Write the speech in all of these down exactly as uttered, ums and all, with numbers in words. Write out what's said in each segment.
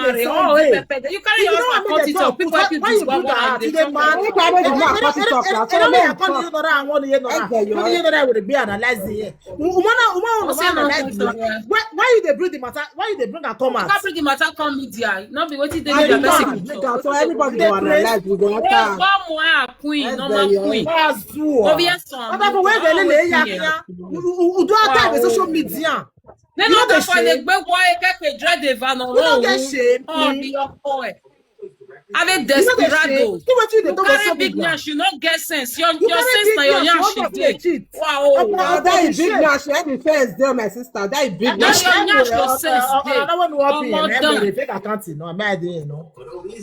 Marry. Oh, wait, pepper. You carry your husband cut it off. People, why you do that? You dey mad? Make I make the man cut it off now. So make I come here, Nora, and one here, Nora. One here, Nora, will be analyzing here. Woman, woman, woman, analyze the matter. Why, why you dey bring the matter? Why you dey bring am come out? You can't bring the matter come media. Not be wetin dey media person. So everybody go analyze. We go enter. Come on, queen, normal queen. Obvious one. Other people wey dey lele ya ya. You do our time with social media. They no get shame. They no get shame. Oh, be your boy. Ave desperado. You carry big nyash, you no get sense. Your, your sense na your nyash you dey. Wow. That is big nyash. That is sense there, my sister. That is big nyash. Your nyash, your sense dey. Omo, done. Fake account, no, am I there, no?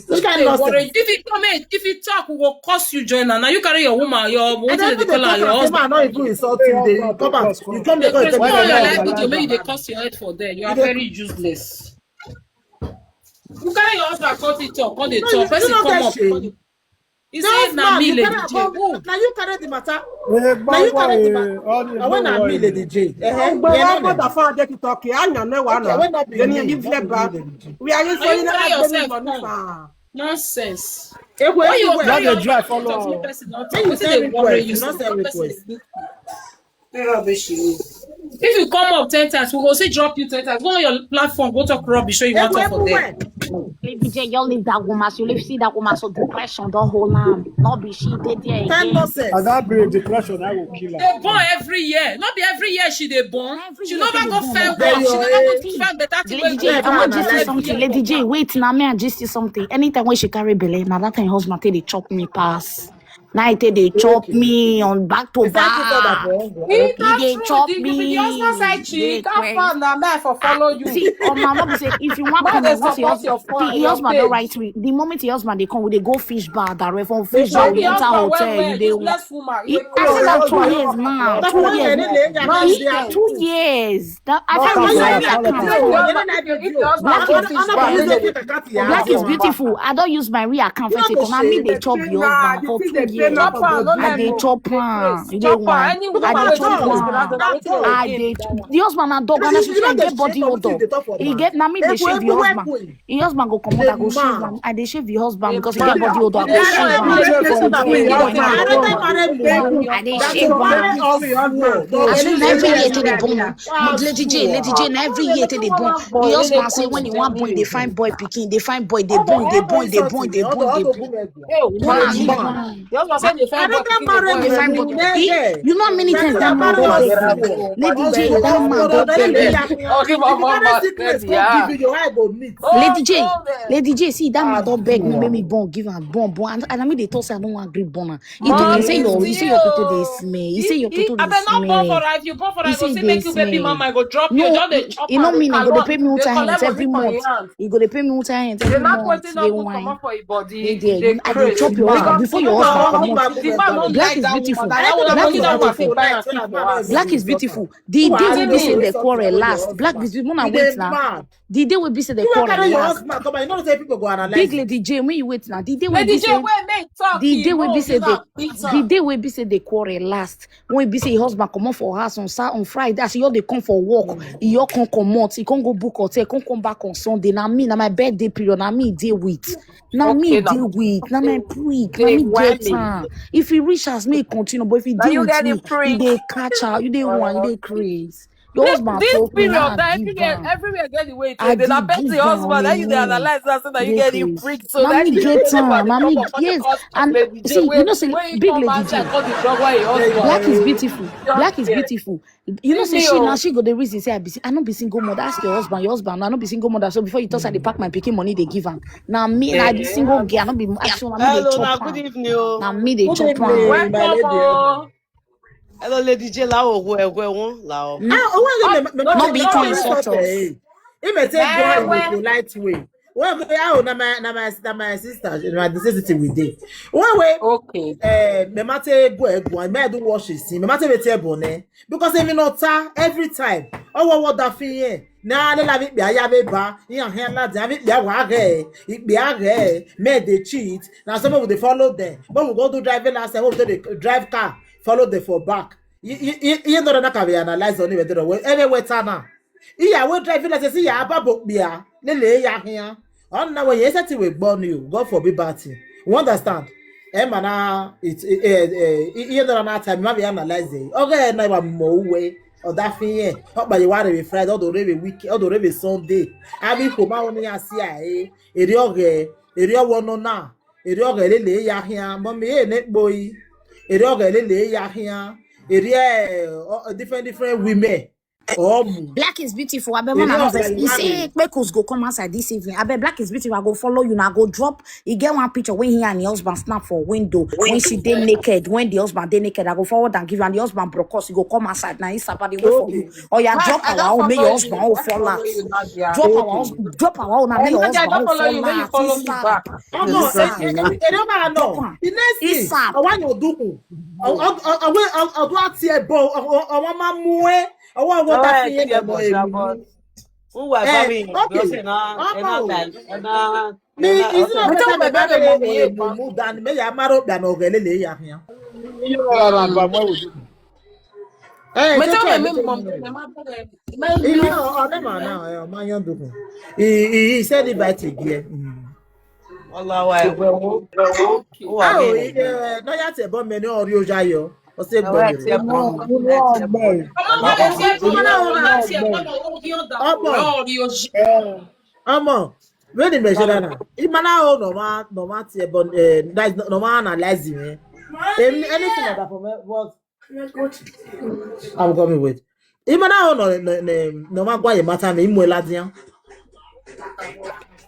Which kind of nonsense? If you come in, if you talk, we go curse you, join am. Now you carry your woman, your, wetin dem dey call am, your husband. I no even insult you. They come out. You come dey call. Your life video, make you dey curse your head for there. You are very useless. You carry your husband come dey talk, come dey talk. Person come up. He say na me, Lady J. Who? Na you carry the matter. Na you carry the matter. When na me, Lady J. Eh, eh. Mother father dey talk. Anya ne wa na. When na be you, Lady J. We are using money. Nonsense. Why you carry your husband come dey talk? Person don talk. Wetin dey worry you? Rubbish you. If you come up ten times, we go still drop you ten times. Go on your platform, go talk rubbish, so you want talk for there. Lady J, you leave that woman. So you leave, see that woman, so depression don hold am. No be she dey there again. As that be depression, I will kill her. They born every year. Not be every year she dey born. She never go fail work. She never go fail better thing. Lady J, I want to say something. Lady J, wait, now me and just say something. Anytime when she carry belle, now that time husband take dey chop me pass. Now it dey chop me on back to back. He dey chop me. The husband side chick. How far na me for follow you? See, um, I'm not say if you want come, once your husband, the husband don write me. The moment your husband dey come, we dey go fish bar, direct from fish bar, we enter hotel, you dey. I see that two years now. Two years. Two years. That I can't use my real account. Black is beautiful. I don't use my real account for take. Now me dey chop your husband for two years. I dey chop am. You dey one. I dey chop am. I dey. The husband na dog. And as you see, I get body odor. He get, na me dey shave your husband. Your husband go comot, I go shave am. I dey shave your husband because he get body odor. I go shave am. I dey shave am. As in every year to the bone. Lady J, Lady J, na every year to the bone. The husband say when he want boy, they find boy pikin, they find boy, they born, they born, they born, they born, they born. You know how many times that man don beg me? Lady J, that man don beg me. Lady J, Lady J, see that man don beg me, make me born, give am born, born, and, and I mean they talk say I don't want gree born am. He talk, he say your, he say your toto dey smell. He say your toto dey smell. If you born for her, if you born for her, I go say make you baby mama, I go drop you. Just dey chop am. No, he no mean he go dey pay me water hands every month. He go dey pay me water hands every month. Dey wine. Dey there. I dey chop your husband before your husband comot. Black is beautiful. Black is beautiful. Black is beautiful. The day wey be say they quarrel last, Black is beautiful. Una wait now. The day wey be say they quarrel last. Big Lady J, when you wait now. The day wey be say, the day wey be say they, the day wey be say they quarrel last. When be say your husband comot for house on Sa-, on Friday, as you all dey come for work, you all come comot, you come go book hotel, come come back on Sunday. Na me, na my birthday period, na me dey with. Na me dey with, na my prick, na me get am. If he reach as me, he continue, but if he dey with me, he dey catch her, you dey one, you dey craze. Your husband this period, that everywhere, everywhere get the way to. They na bet the husband. That you dey analyze that so that you get the prick. So that you get am. Na me, yes. And see, you know say big Lady J. Black is beautiful. Black is beautiful. You know say she now she go the reason say I be, I no be single mother. Ask your husband. Your husband, I no be single mother. So before you talk say they pack my pikin money, they give am. Now me, I be single girl. I no be actually. Hello, good evening. Now me dey chop am. Welcome. Hello, Lady J. Lao, who, who, who, Lao. No be come insult us. He may take go in a polite way. Well, well, oh, na my, na my, na my sister, na my necessity with dey. Well, well, okay. Eh, me mate go, go, me do wash his, me mate be table ne. Because if you not ta every time, oh, what, what that thing here? Na le la vi bia ya ve ba, ya hen la da vi bia wa re, i bia re, me dey cheat. Na so we dey follow them. But we go do driving license, we dey drive car, follow them for back. You, you, you, you know that can be analyzed on it. Everywhere tana. Iya we driving license, iya babo bia, le le ya here. Ọ na we ye se ti we gbo ni o. God forbid bad thing. You understand? E ma na it e e e e na na time ma be analyze e. Oge na wa mo we. O da fin ye. O pa ye wa re be Friday, o do re be week, o do re be Sunday. Abi ko ma oni ya si a e. Eri oge, eri owo no na. Eri oge le le ya hia. Mo mi e ne po yi. Eri oge le le ya hia. Eri e o- different different women. Omu. Black is beautiful. I bet Eri one another. Oge He say Kpekus go come outside this evening. I bet Black is beautiful. I go follow you now. I go drop. He get one picture when he and the husband snap for window. When she dey naked, when the husband dey naked, I go forward and give you. And the husband broke us. He go come outside now. He sapa dey wait for you. Oh yeah, drop our own. Make your husband own fall out. Drop our husband. Drop our own. And make your husband own fall out. He sap. Omo, e e e no ma no. The next thing, I want you do. I want I want I want to see a bow. I want my moe. I want what that thing. Who was having okay. Me, it's not better than that. Me, I'm not open and okay, lele, yeah, yeah. Hey, Mete tell me, me, me, mom, me, mom, me, He, he, oh, oh, never now, eh, man, you do. He, he, he said it right again. Mm. Wallahi, well, well, well, okay. Oh, eh, no, ya te bon, me no ori oja yo. O se gbon. Ọmọ, ọmọ, ọmọ, ọmọ, ọmọ, ọmọ, ọmọ, when the measure na, imana o no ma, no ma te bon, eh, that is no ma analyze me. Anything like that for me, what I'm coming with. Imana o no, no, no, no ma gwa ye matter na imwe ladian.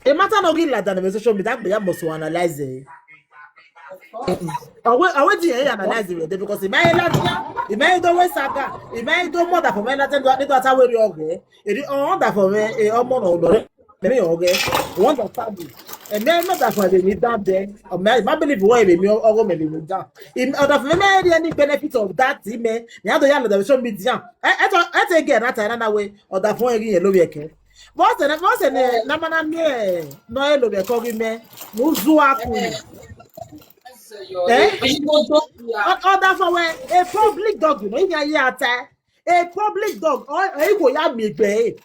E matter no gi ladian na social media, gbe ya must analyze e. Awe, awe di e analyze e because e ma e ladian, e ma e do we saga, e ma e do mother for me ladian do do ata we ri oge. E di on da for me, e omo no do. Maybe okay. One that family. And me not that for me down there. Or me, my believe why me me or me me down. In order for me any benefit of that, me me I don't have the social media. I I thought I take again that another way or that for again yellow yeke. What's the what's the na mana me no yellow yeke me. Muzu aku. Eh? Or that for a public dog, you know, in a year time. A public dog or a go ya me be.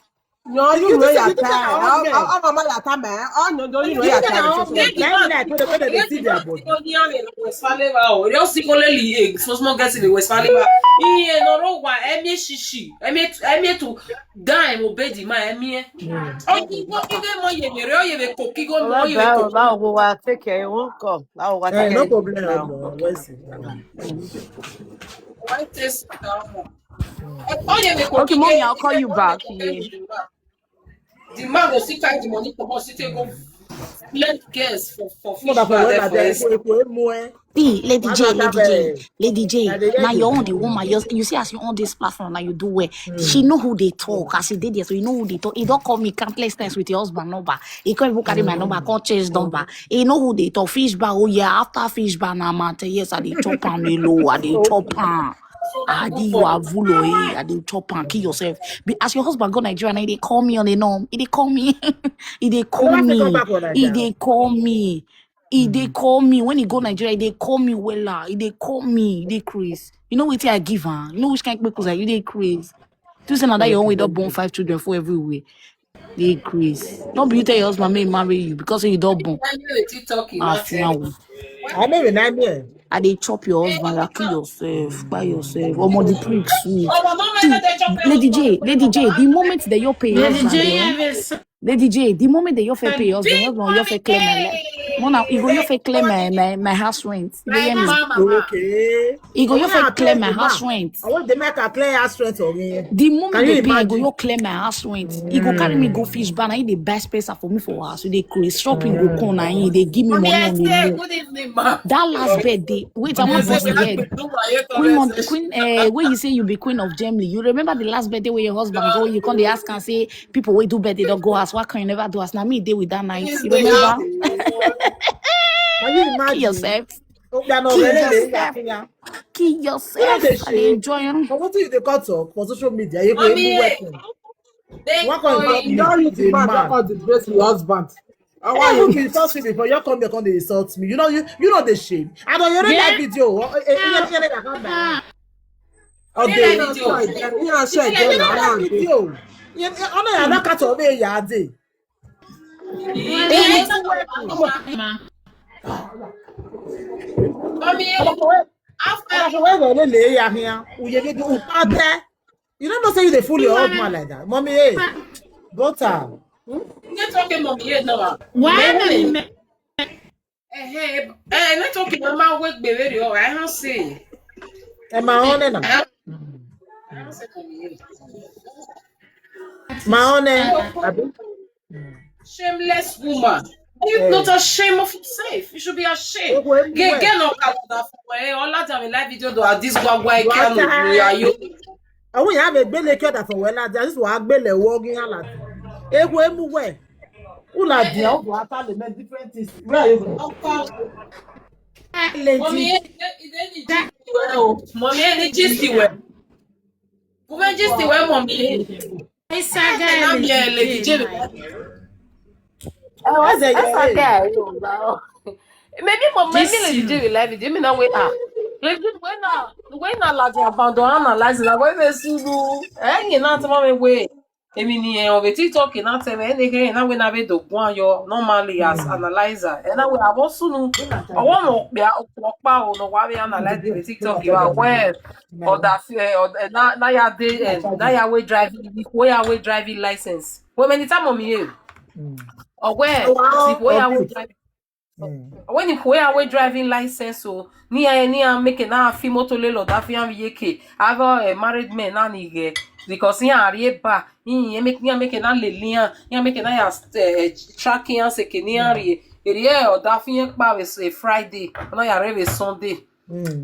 No, you know your time. How how how mama your time, eh? Oh no, no, you know your time. Then like when they when they see their body. Westfaleva o, just see only leg, small small girls in the Westfaleva. Iye no ro wa, emi shishi, emi emi to die mo bedi ma emi e. O ki go ki go mo ye mere, o ye be ko ki go mo ye be ko. Báwo báwo wa take care, wọ́n kọ̀. Báwo wa take care. No problem. Why take that one? Okay, mommy, I'll call you back. Yeah. The man go still carry the money come out, still go let girls for for fish bar there for us. See, Lady J, Lady J, Lady J. Now you own the woman. You, you see, as you own this platform, now you do well. She know who they talk. As she did there, so you know who they talk. He don't call me countless times with your husband number. He can't even carry my number. I can't change number. He know who they talk. Fish bar. Oh yeah, after fish bar, now matter. Yes, I dey chop am low. I dey chop am. Adi you are vulo eh. I dey chop am. Kill yourself. Be, as your husband go Nigeria, now they call me on the norm. He dey call me. He dey call me. He dey call me. He dey call me when he go Nigeria. He dey call me wella. He dey call me. He dey craze. You know wetin I give am? You know which kind of people like you dey craze? You say na that your own way don born five children for everywhere. Dey craze. No be you tell your husband make he marry you because you don born. Ah, now. I may be nine years. I dey chop your husband, you kill yourself, by yourself. Omo, the prick sweet. Lady J, Lady J, the moment that you pay your husband, eh, Lady J, the moment that you fair pay your husband, your husband, you fair clear my life. Mona, you go you fair clear my my my house rent. You hear me? Okay. You go you fair clear my house rent. I want the make a clear house rent for me. The moment they pay, you go you clear my house rent. You go carry me go fish bar, and you dey buy space for me for house. You dey craze, shopping go come, and you dey give me money on the low. Good evening, ma. That last birthday, wait, I want to forget. Queen, Queen, uh, when you say you be queen of Germany, you remember the last birthday where your husband go, you come dey ask and say, people wey do birthday don go house, why can't you never do house? Na me dey with that night. You remember? Can you imagine? Kill yourself. Kill yourself. Kill yourself. I dey enjoy am. But wetin you dey come talk for social media? You go even weapon. Why can't you talk to the man? Disgrace your husband. How are you? You insult me before you come here, come dey insult me. You know you you know the shame. I don't hear that video. Oh, eh, eh, eh, eh, eh, eh, eh. Oh, they video. You know, share again. Video. You know, I don't catch all day. Yeah, day. Mommy, after you don't know say you dey fool your husband like that. Mommy, hey, daughter. Network, mommy, hey, no. Why me? Eh, hey, eh, network, mama, wake baby, oh, I don't see. Am I on it now? I don't see mommy, hey. My own, eh, abi? Shameless woman. You not ashamed of yourself. You should be ashamed. Ego emu we. Gege no kalada for we. All that time in live video do this gwagwa. Wata. Kanu, you are you. Àwọn ìyá mi gbélé kí ọ̀dà fún wẹ́lá àti àṣìṣe wàá gbélé wọ́ọ́gì hàn láti. Ego emu we. Ula di àwọn ọ̀dọ̀ ata lè mẹ́ different things. Where are you going? Mommy, eh, eh, eh, eh, mommy, eh, gist we. Woman gist we, mommy. Esa guy, Lady J. Esa guy. Maybe for maybe Lady J will like it. You mean that way? Ah, Lady J, when na when na like abandon analyze na when they see you. Eh, you know, tell me way. Emi ni eh, on the TikTok na tell me anything na we na be do go on your normally as analyzer. And now we have also no. I want to be a okpa o no wa we analyze the TikTok you are aware. Or that eh, or eh, na na ya dey eh, na ya way driving, the way ya way driving license. Well, many time on me eh. Or where the way ya way driving. When you way ya way driving license so ni ya ni ya make na fi motor le lo da fi an yeke. Have a married man na ni ge because he are ye ba. He make ni make na le lian. He make na ya eh, tracking an se ke ni are ye. Eri e o da fi en pa we se Friday. Na ya re we Sunday.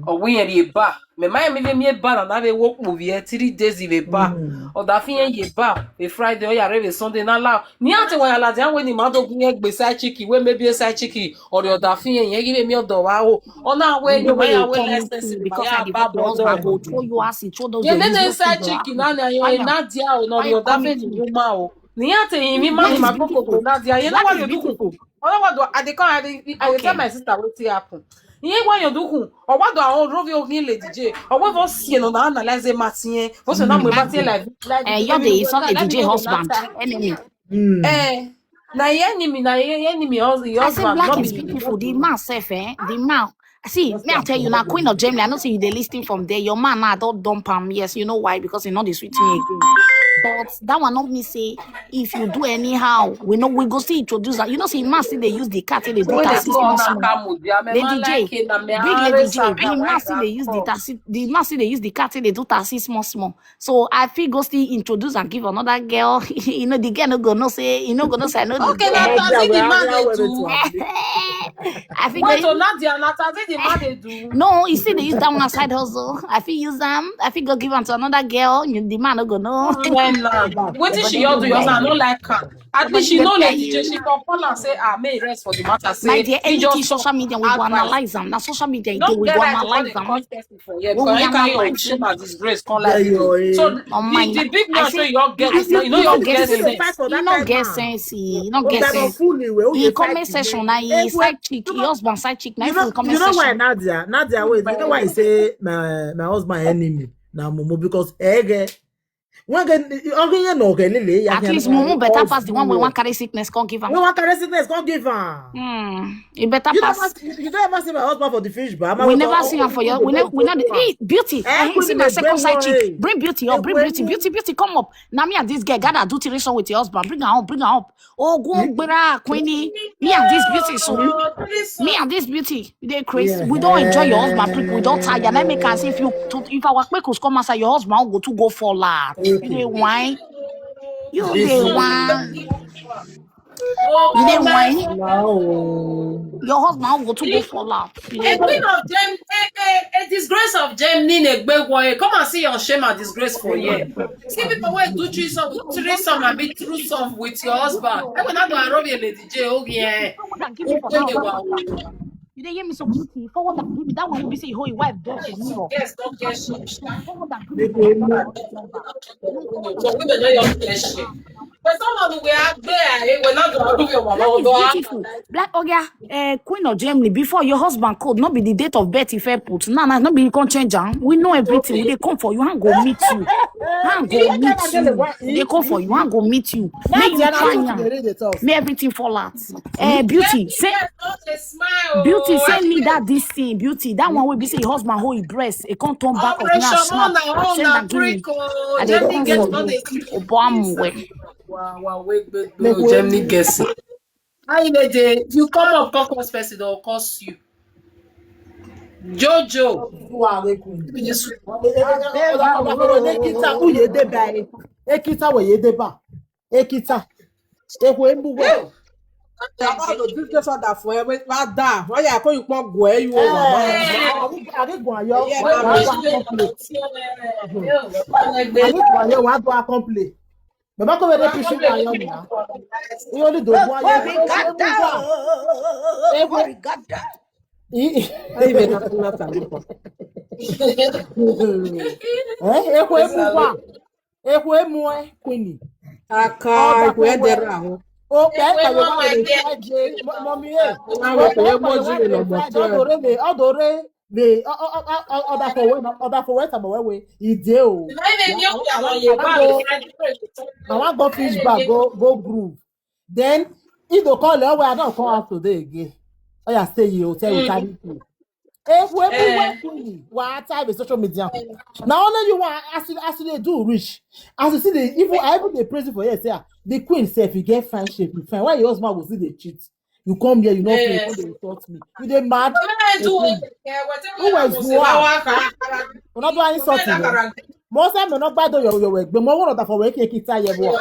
Or when ye ba. Me my me me ba na na we work movie eh, three days we ba. Or da fi en ye ba. We Friday or ya re we Sunday na la. Ni ate wa ya la dia we ni ma do gun ye gbe side chick we maybe a side chick or the other fi en ye give me odo wa o. Ona we ni ma ya we license because I dey ba husband go throw you ass throw those. Ye ne ne side chick na na yo na dia o no the other fi ni ma o. Ni ate mi ma ni ma go go na dia. Ye na wa yo do. Ona wa do I dey come I dey I dey tell my sister wetin happen. Ihe gwa yo duku, or what do I rovi o gin Lady J, or what was you know na analyze Martin, was na mo Martin like like. Eh, you dey insult Lady J husband, enemy. Eh, na your enemy, na your enemy, your husband. I say black is beautiful. The man self, eh, the man. See, me I tell you now, Queen of Germany. I know say you dey listen from there. Your man now don't dump am. Yes, you know why? Because you know the sweet me again. But that one not me say if you do anyhow, we know we go see introduce am. You know, see, man still dey use the cat till they do taxi small small. Lady J, big Lady J, the man still dey use the taxi, the man still dey use the cat till they do taxi small small. So I feel go still introduce and give another girl. You know, the girl no go no say, you know, go no say no. Okay, na taxi the man dey do. I think wait, so Nadia, na taxi the man dey do. No, you see, they use that one side hustle. I feel use them. I feel go give them to another girl. You, the man no go no. Wetin she all do? Yours, I no like her. At least she know Lady J. She come call and say, ah, may rest for the matter. Say, my dear, anything social media we go analyze them. Now social media we go analyze them. For here because you carry your shame and disgrace come like you. So the, the big man say you all get, you know, you all get sense. You no get sense. You no get sense. In comment section now, he side chick, he husband side chick. Now you know, you know why Nadia, Nadia wait. You know why I say my my husband enemy now, Momo, because eh, when at least Mumu better pass the one we want carry sickness come give am. We want carry sickness come give am. Hmm. It better pass. You don't ever see my husband for the fish bar. We never see him for your. We never. We not the beauty. Eh, see my second side chick. Bring beauty up. Bring beauty. Beauty. Beauty. Come up. Now me and this girl gather do threesome with your husband. Bring her up. Bring her up. Oh, go bring her, Queenie. Me and this beauty. So me and this beauty. They crazy. We don't enjoy your husband. We don't tire. Let me can see if you if our quick come outside, your husband go to go for la. You dey whine. You dey whine. You dey whine. Your husband go to go for la. A queen of Germany, a, a, a disgrace of Germany, a big way. Come and see your shame and disgrace for here. See people who do threesome, threesome and be threesome with your husband. I will not do a Robbie Lady J. Oh yeah. You dey hear me so beauty. Forward and give me that one. You be say, oh, your wife don't say no. Yes, don't get shame. Forward and give me. So women don't get shame. But some of the way I bear, eh, we're not gonna do your mama. That is beautiful. Black Oga, uh, Queen of Germany, before your husband code, not be the date of birth if I put. No, no, not be you can change am. We know everything. We dey come for you. Hand go meet you. Hand go meet you. They come for you. Hand go meet you. Make you find am. Make everything fall out. Uh, beauty, say, beauty, send me that this thing. Beauty, that one will be say your husband hold his breast. It can't turn back of now. Snap. Send am give me. I dey come for you. Obo amwe. Wow, wow, wait, wait, wait, Germany guess. How you dey? You come up, come cause person, they'll curse you. Jojo. Ekita, who you dey by? Ekita, where you dey by? Ekita. Ekwe mbuwe. This just order for every, what da? Why you call you pon go, eh, you over? Agigwa yo. Agigwa yo, wa do a complain. Baba ko wede pishi wa yo na. Iyo ni do wa yo. Origada. Origada. Even nothing matter. Eh, ekwe mbuwa. Ekwe mwe Queenie. Aka, ekwe dera ho. O pe pa yo wa de je, mommy eh. Awo ko yo mo ji lo mo. Odore me, odore me. Order for where, order for where, tabo where we. Ide o. I want go fish back, go, go groove. Then he go call her where I don't come out today again. Oh yeah, stay here, hotel we carry you. If we put Queenie, what type of social media? Now only you want as you, as you dey do rich. As you see the, even I even dey praise you for here. Say ah, the queen sef, you get fine shape, you fine. Why your husband go see the cheat? You come here, you know, you come dey insult me. You dey mad? Who was who? Una do insult me. Mo say me no gbado your your work, but mo want that for work ekita ye bo.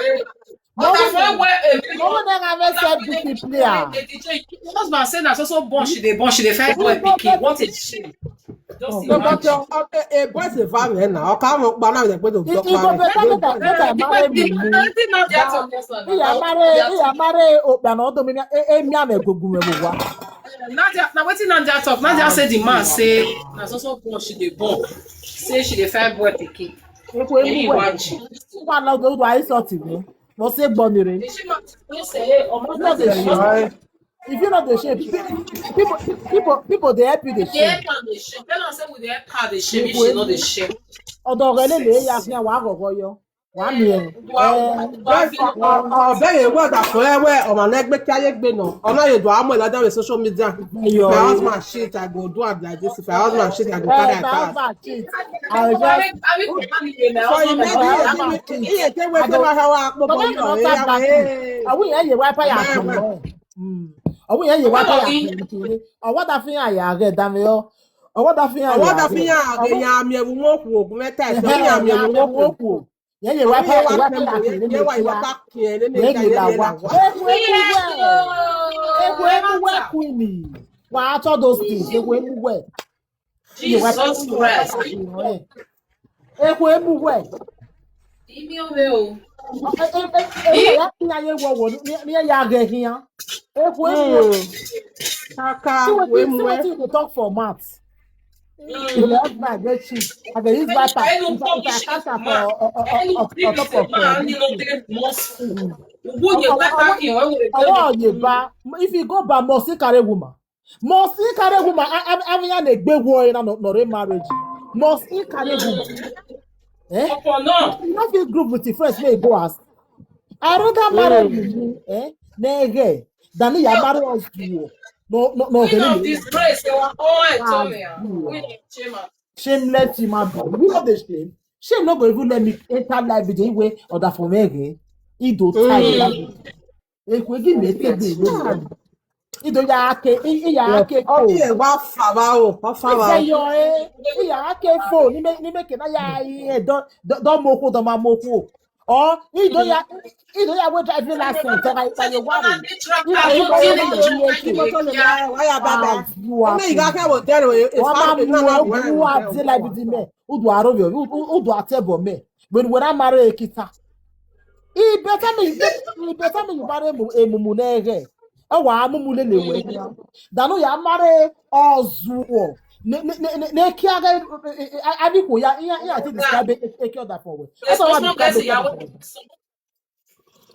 Mo want that have a self discipline. Your husband say na so so born she dey born, she dey find boy pikin. What a shame. Just No, but imagine. Your, uh, a boy is a family now. I can't look back now. They go to He block go marriage. Better make I make I marry me. Wetin Nadia talk this one? Iya marry, iya marry okpa na odo mi mi e mi ame gugu me bugwa. Nadia, na wetin Nadia talk? Nadia say the man say na so so born she dey born. Say she dey find boy pikin. Ekwe Eyi mbuwe. Iwaji. Wa lo do do ai sort me. Mo say gbonire. She ma no say omo Not the shame. If you not the shame, people, people, people, they help you the Dey shame. Help am dey shame. Tell am say we dey help her dey shame if she no dey shame. Ọ̀dọ̀ rẹ lè lè ya fi hàn wá gọ̀gọ̀ yọ. Wá mi ẹ̀. Ọbẹ̀ yẹn wọ́n dà fún ẹ wẹ́ ọmọ náà gbé kí ayé gbé nà. Ọ̀nà yẹn dùn àmọ́ ìlàjà rẹ̀ social media. If my husband shit, I go do am like this. If my husband shit, I go carry am pass. Àìsàn. For imagine, iye tẹ́ wẹ́ tẹ́ máa ṣe wá pọ̀ bọ́ yọ̀ ẹ̀ yà wá ẹ̀. Àwọn èèyàn yẹ wá pàyà àkùnrin. Àwọn èèyàn yẹ wá pàyà àkùnrin. Ọwọ́ ta fi hàn yà rẹ̀ dàmí ọ́. Ọwọ́ ta fi hàn yà rẹ̀. Ọwọ́ ta fi hàn yà mi ẹ̀wù wọn kù ògùn mẹ́ta ẹ̀sìn. Ọwọ́ yà mi ẹ̀wù wọn kù. Yẹn yẹ wá pàyà àkùnrin. Yẹn yẹ wá pàyà àkùnrin. Ewu ewu wẹ. Ewu ewu wẹ Queenie. Wà á tọ́ those things. Ewu ewu wẹ. Jesus Christ. Ekwe emuwe. Imi ome o. Eya kinya ye wo wo ni ya ge hiya. Ekwe emuwe. Kaka we muwe. See wetin you dey talk for mouth. You love my great chief. I dey use my pass. If I, if I catch am for on top of. Ọwọ́ Yorùbá, if you go by must still carry woman. Must he carry woman? Having an egbe war in no no marriage. Must he carry woman? Eh? You no fit group with your friends. May go ask. I rather marry you. Eh? Nege. Than you marry us. No no no. Disgrace. They were all Antonia. Shameless human being. You know the shame. Shame no go even let me enter life with the way or that for me again. He do tie. Ekwe gị na-ete gị egbe. Ido ya ake, i ya ake ko. Ọ dị egbe afaba o, afaba. Ise yo e, i ya ake fo, n'ime n'ime ke na ya ihe do do do mokwu do ma mokwu. Ọ ido ya ido ya we driving license, so ka ipa yo wari. I ya ipa yo wari. Why ya baba? Ome iga ka wo dere we. Wọ́n máa mú owó àti láìpẹ́ dì mẹ́. Udu aro yo, udu atebo mẹ́. When when I marry Ekita. He better me, he better me you marry emumu nege. Ewa amumu lele we. Danu ya marry ozuo. Ne ne ne ne ne kia ga. Abi ko ya ya ya ti describe e kia da for we. So what describe?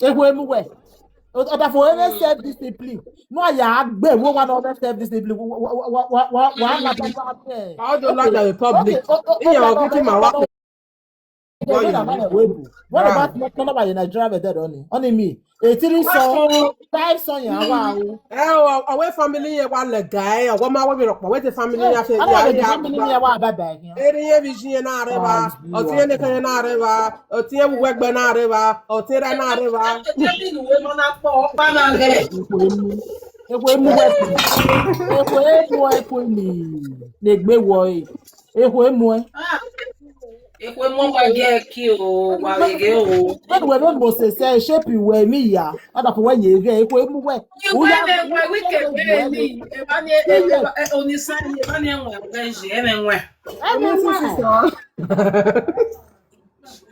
Ekwe muwe. Oda for any self discipline. No, ya agbe wo one other self discipline. Wa wa wa wa wa wa wa wa wa. How do you like the republic? Iya o kiti ma wa. What about not about Nigeria better than only me? Only me. Etiri song, five song ya wa o. Ẹ o, ọwẹ́ family yẹn wà lẹ́gà ẹ̀, ọwọ́ máa wọ́n mi rọ̀pọ̀, wẹ́tẹ̀ family yẹn fẹ́ Àwọn ọ̀dọ̀ family yẹn wà bàbá yẹn. Eri yẹn fi ṣiyẹn náà rẹ wa, ọtí yẹn nìkan yẹn náà rẹ wa, ọtí yẹn wúwẹ́ gbẹ náà rẹ wa, ọtí rẹ náà rẹ wa. Ẹjẹ́ bí ìwé mọ́ náà pọ̀ ọ́pá náà rẹ̀. Ekwe emu. Ekwe emu ekwe. Ekwe emu ekwe ni. Negbe wo e. Ekwe emu e. Ekwe mọ́ wa jẹ́ kí o, wa rèé o. When we don't go say say shape you we me ya. Other for when you get ekwe emu we. Ìwé ẹ̀wẹ̀ wíkẹ̀ bẹ́ẹ̀ ni, ẹ bá ní onísàlẹ̀, ẹ bá ní ẹ̀wọ̀n ẹ̀wẹ̀ ṣe ẹ̀wẹ̀ ẹ̀wẹ̀. Everyone.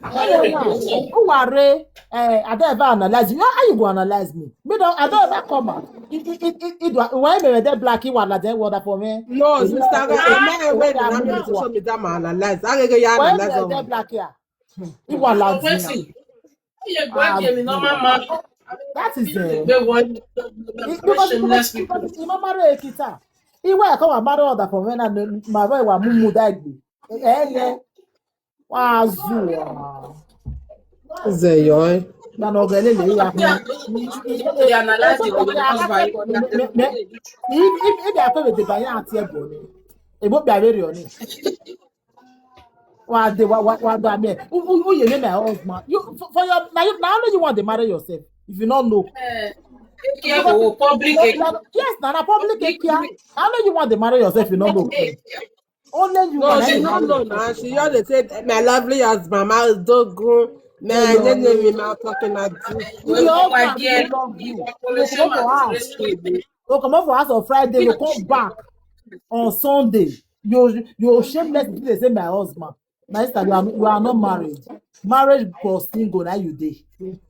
Everyone. Who are eh, I don't ever analyze you. How you go analyze me? Me don't, I don't ever come out. It it it it it why me dey black you are like that water for me. No, sister, I'm not aware that I'm not social media ma analyze. I get ya Why analyze. me dey black here? You are like Wetin? Iye gbàgbé mi normal man. That is it. Gbé wọlé. Because Shameless people. because you marry a kita. Iwe come and marry other for me and my boy wa mumu that gbe. Eh eh. Wa zu. Zeyo. Na no gele le ya. They analyze the husband. If if if they are coming to buy at your body. E mo be very on it. Wa de wa wa wa da me. Who who who you name my husband? You for, for your now you now only you want to marry yourself. If you don't know. Careful, public. Yes, na na public area. How do you want to marry yourself? You don't know. Only you. No, can she only no marry know yourself. Now. She just dey say my lovely husband, my dog groom, my name me my talking at you. If your husband no love you, you go comot for house. You go comot for house on Friday. You come back on Sunday. You you shameless people dey say my husband. My sister, you are you are not married. Marriage for single now you dey.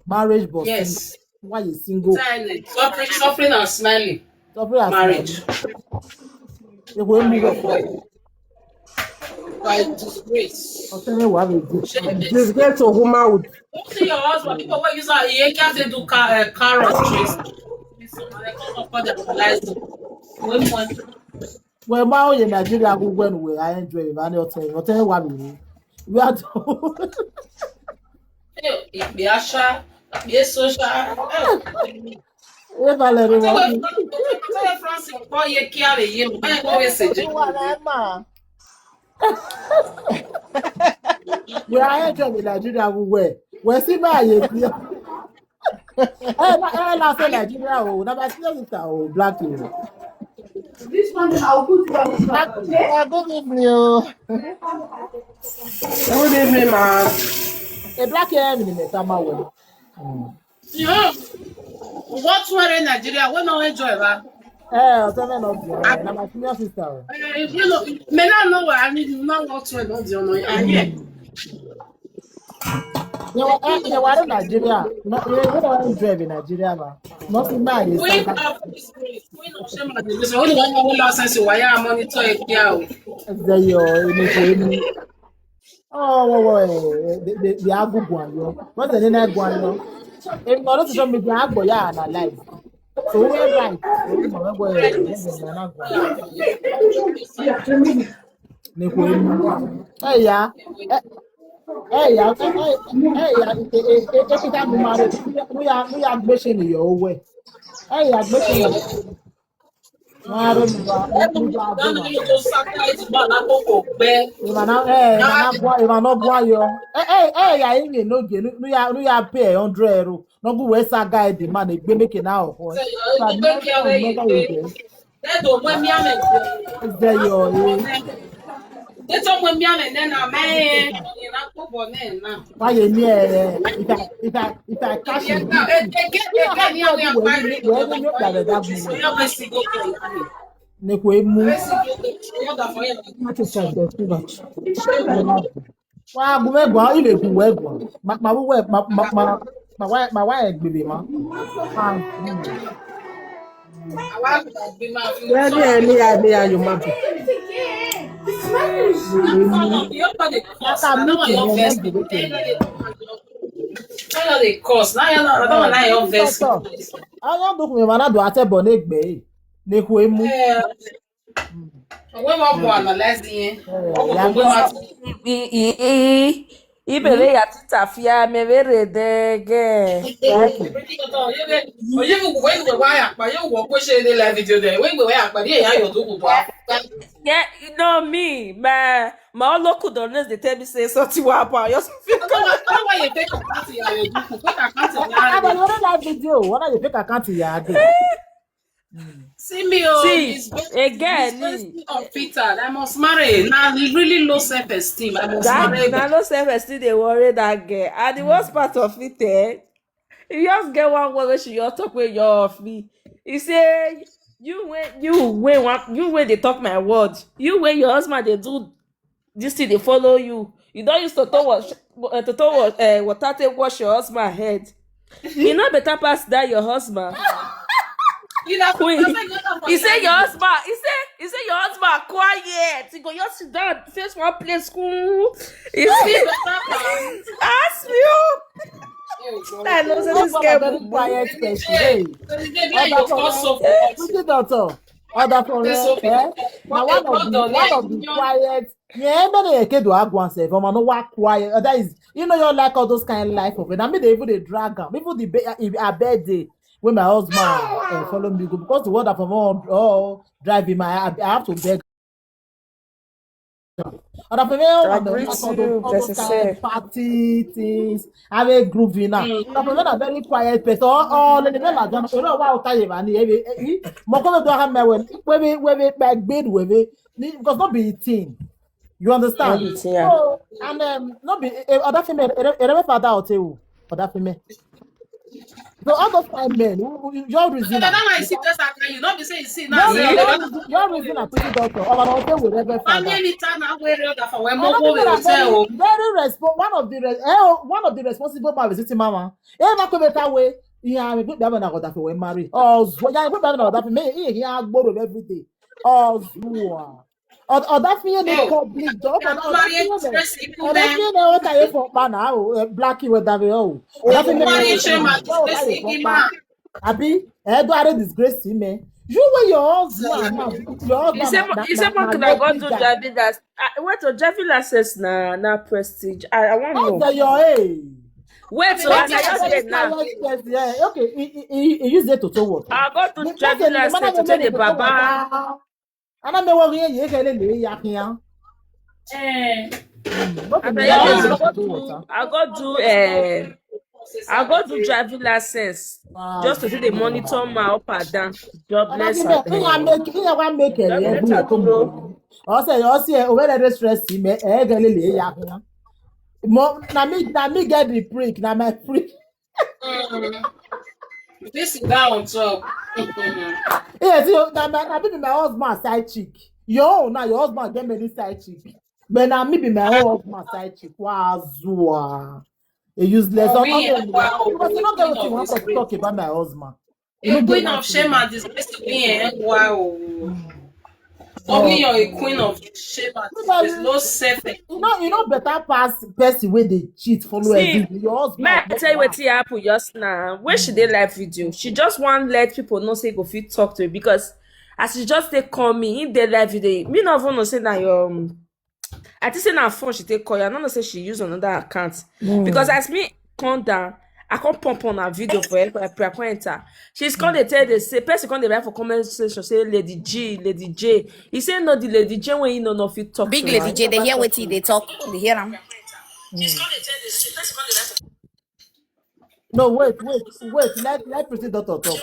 Marriage for Yes. Single. Why you single? Silent. Suffering, suffering and smiling. Suffering and Marriage. smiling. Ekwe emu we. By disgrace. Ọtẹrẹ wa mi di. Shameless. Disgrace to womanhood. Don't see your husband. People wey use our ear can say do car uh, carrot trees. Wey mo Well, my own Nigeria go when we I enjoy it. And ọtẹrẹ ọtẹrẹ wa mi. We are ìpè àṣà ìpè social. We Valerie wa. Ṣé France kọ́ yẹ kí a lè yé mu? Báyìí kọ́ wẹ́sẹ̀ jẹ́. We are enjoy the Nigeria we wear. We see my idea. Eh, na eh, na say Nigeria oh, na my senior sister oh, black you. This one, I'll put it on the back, okay? Ah, good evening oh. Good evening, ma. A black hair in the summer well. Yeah. What's wearing Nigeria? We no enjoy that. Eh, ọtẹrẹ na be. Na my senior sister oh. Eh, you know, me not know what I mean. You know what we don't do. No, I hear. They were, eh, they were in Nigeria. No, they don't enjoy in Nigeria, ma. Nothing nice. We have this place. We no shame at this. We don't want to last sense why I monitor it here. They your Oh, well, well, eh, they, they, they are good one, yo. What's the name of one, yo? If not social media, I go yeah analyze. So we right. We go, we go, eh, we go, we go. Hey ya. Hey ya. Hey ya. Hey ya. Ekita mu mare. Mu ya mu ya gbese ni yo we. Hey ya gbese ni. Mare mu ba. Don't need to sacrifice man. I go go back. Imana eh imana bua imana bua yo. Eh eh eh ya imi no ge no ya no ya pay hundred euro. No go we sa guide the man egbe make na o. They don't want me. I'm a. Why you near? If I if I if I cash it. Nekwe mu. Wa gu me gwa ile gu we gwa. Ma ma we ma ma ma ma wa ma wa e gbebe ma. Ah. Where the any I may you ma. Aka mi ke mo me gbebe ke. Now they curse. Now you're not, I don't want your vex. Doctor, I don't do me, man. I do at a bonnet bay. Nehuemu. When one go analyze the Yeah. Ibele ya tita fia me vere dege. Oye, when we wire, but you walk with the live video there. When we wire, but yeah, you do good. Yeah, you know me, my my local donors they tell me say something what about yourself. I don't know why you take a party and you do good. Take a party and I you don't know that video. What are you pick account here? See me, oh, See, it's best, again, it's best on Peter. I must marry. Now he really low self-esteem. I must That marry. na no self esteem dey worry that girl. And the worst part of it, eh, you just get one word wey she just talk wey you off me. He say you wey you wey wan you wey dey talk my word. You wey your husband dey do this thing dey follow you. You don use toto wash uh, toto wash uh, water take wash your husband head. E no better pass that your husband. You know, Queen. I said, "Get up He for say your your husband. He say he say your husband quiet. He go just sit down, face one place cool. He say Better pass. Ask you. Oh, God. I know say this What girl a very mumu. Quiet person. Hey, So the day you cause so for what? Pretty Doctor. Other for This so eh? Now one of the one of the quiet. Yeah, many a kid will have one self. I'm no work quiet. Uh, That is, you know, you like all those kind of life of it. I mean, they even they drag am. Even the be- uh, I bed day when my husband uh, follow me go because the water from all, all driving my I, I have to beg. And I feel all Agree those to all you, those- all those Jesse kind said. of party things. I will groove in now. Mm. But I'm a very quiet person. Oh, oh, let me like that. So what I tell you, man. Eh, eh, eh, mo kọ́ ló dọ́ ha mẹ́wẹ̀ẹ́ wẹ́wẹ́ wẹ́wẹ́ bag bed wẹ́wẹ́ because not be a thing. You understand? Not be a thing, yeah. So, and um, not be eh, other female. Eh, eh, father out too. Other female. So all those kind men, who- who- your So reason. that one I see just like you. Not be say you see Your now. Say reason, other your reason, your reason, I put it out. Our hotel with Reverend Father. Family time now where the other for when Another more thing will that very, tell. very respo- one of the res- eh, oh, one of the responsible man visiting mama. Eh, na kome ta we. Yeah, me put that one I got that for when marry. Oh, so yeah, put that one that for me. Eh, yeah, I go to every day. Oh, zua. Or or that thing in the Hey, public job. you are Or not that married thing in dress you or that man. thing in what I for man now. Black you with that oh. Or that thing Marry in shame and disgrace you man. Abi, eh, do I disgrace him, eh? You were your husband, man. Your husband. He say na- na- he say na- man na could have gone big to guy. driving that. Uh, wait to driving license na na prestige. I I want How know. the your age? Wait, so How I the just your get age? Now. Yes, yeah. Okay, he, he, he, he used it to to work. I got to The driving person, the man license to that take the made it to baba. And I'm the one here, you can lay here. Eh. What I the got man to is to to do. work. I got to. Uh, I got to driving license Wow. Just to see the monitor man up and down. And I Jobless. think that thing I make, thing I want make it. Yeah, do it, come on. I say, I say, over the stress, he may, eh, get lily, yeah. Mo, na me, na me get the prick, na my prick. Mm. This is down on top. Yeah, see, na my, na me be my husband side chick. Yo, now your husband get many side chick. But na me be my own husband side chick. Wow, zua. A useless. Oh, All me, of them, wow, because you not get what you queen of want to disgrace. Talk about my husband. A queen of shame and disgrace to me, eh? Wow. For me, you're a queen of shame and disgrace. Low self. You know, you know better pass person where they cheat, follow See, everything. Your husband. May I tell you what happen just now? When she did live video, she just want let people know say go fit talk to her because as she just take call me in the live video, me not even know say that your um, I think say na phone she take call you. I don't know say she use another account because as me come down, I come pump on her video for help. I pray, I come enter. She's come dey tell the say person come dey write for comment section say Lady G, Lady J. He say no, the Lady J when you know no fit talk Big to Lady her. J, they hear what they talk, they hear them. No, wait, wait, wait. Let let pretty daughter talk.